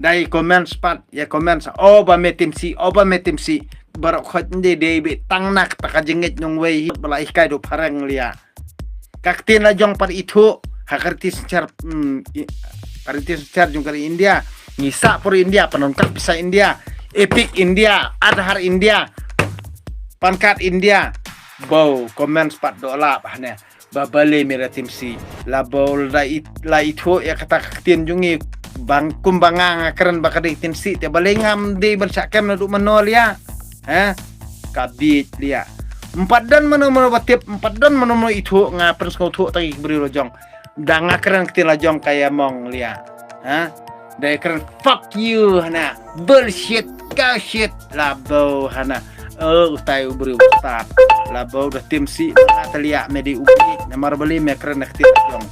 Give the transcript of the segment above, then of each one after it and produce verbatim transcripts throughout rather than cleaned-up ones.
Dei comment pat, ïa comment sa, "O ba me tim si, o ba me tim si." Baroh khoit nde dei beit tang na kata ka jingngeit nongwei hi ba la hikai da u phareng liah. Ka ktien la jong pat ithuh ha ka riti synshar, hmm, i-, ka riti synshar jong ka ri India. Ngi sah por India, pyndonkam pisa India, Epic India, Aadhaar India, PAN card India. Bau comment pat doh lap hane. Ba balei me da tim si. La bau la i-, la ithuh ïa kata ka ktien jong ngi. Bang kumba nga nga kren ba ka dei tim si, te balei ngam dei ban shah kem naduh mynno liah. Ha? Ka bieit liah. Em pat don mano mano ba tip, em pat don mano mano ithuh, nga pynsngewthuh tang ïa ki briew la jong. Da nga kren ktien la jong ka ïa mong liah. Ha? Da ïa kren fuck you hana. Bullshit, ka shit, la bau hana. Oh, utai u briew u stad. La bau da tim si, ba ta liah me dei u bieit. Namar balei me kren ktien la jong.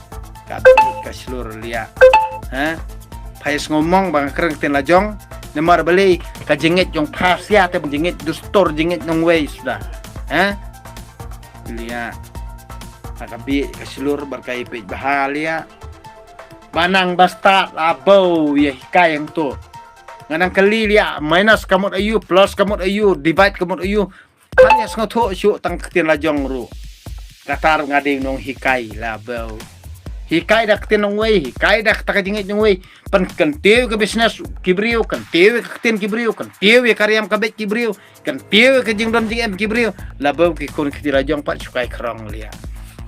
Ka bieit ka shlur liah. Ha? Pha ïa sngewmong ba nga kren ktien la jong. Namar balei ka jingngeit jong pha sia te jingngeit dustur jingngeit nongwei suda. Ha? Liah. Ha ka bieit ka shlur bad ka ïapeit bha liah. Ba nang ba stad la bau ïa hikai hangto. Nga nang kylli liah, minus ka mut aiu, plus ka mut aiu, divide ka mut aiu. Pha ïa sngewthuh shuh tang ktien la jong ruh. Kata ruh nga dei u nonghikai la bau. Hikai da ktien nongwei, hikai da kata ka jingngeit nongwei. Pynkyntiew ka business ki briew, kyntiew ka ktien ki briew, kyntiew ka riam ka beit ki briew, kyntiew ka jingdon jingem ki briew. La bau ki khun kti la jong pat shu kai khrong liah.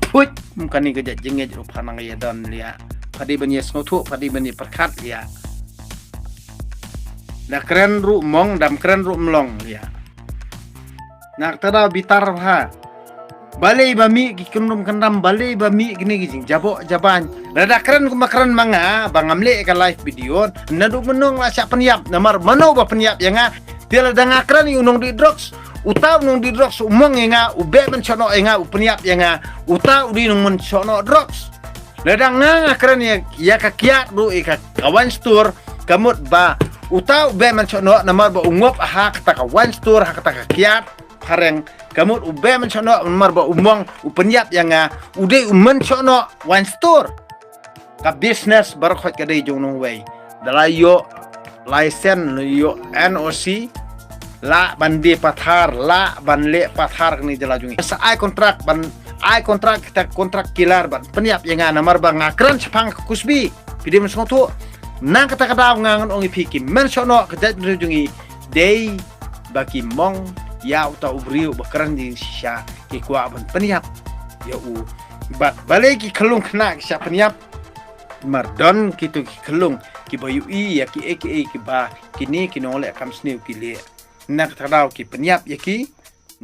Phuit, em kane ka jait jingngeit ruh pha nang ïa don liah. Pha dei ban ïa sngewthuh, pha dei ban ïa pyrkhat liah. Da kren ruh mong, dam kren ruh mlong liah. Na kata daw bitar bha. Balei ba mih ki kyndum kyndam, balei ba mih kine ki jingjaboh jaban. Lada kren kumba kren ma nga, ba ngam leh ka live video, naduh mynno nga la shah pynïap, namar mano ba pynïap ïa nga. Te lada nga kren ïa u nongdih drugs, uta u nongdih drugs u mong ïa nga, u beh mynshohnoh ïa nga, u pynïap ïa nga, uta u dei u nongmynshohnoh drugs. Lada nga nga kren ïa, ïa ka kiad ruh ïa ka, ka wine store, ka mut ba uta u beh mynshohnoh namar ba u ngop ha kata ka wine store, ha kata ka kiad phareng, ka mut u beh mynshohnoh namar ba u mong, u pynïap ïa nga, u dei u mynshohnoh wine store. Ka business baroh khoit ka dei jong u nongwei. Da la ïoh license, ïoh N O C, lah ban die pathar, lah ban leh pathar kane jylla jong ngi. Sa ai contract ban, ai contract kita contract killer ban pynïap ïa nga namar ba nga kren shaphang ka Kusbi. Phi dei ban sngewthuh. Na kata ka daw nga ngan ong ïa phi ki mynshohnoh ka jaitbynriew jong ngi dei ba ki mong ïa uta u briew ba kren jingshisha, ki kwah ban pynïap ïa u. Bad balei ki khyllung khynnah ki shah pynïap? Namar don kito ki khyllung kiba ïohi ïa kiei kiei kiba kine ki nongleh kam sniew ki leh. Na kata ka daw ki pynïap ïa ki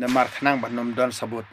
namar khnang ban ym don sabut.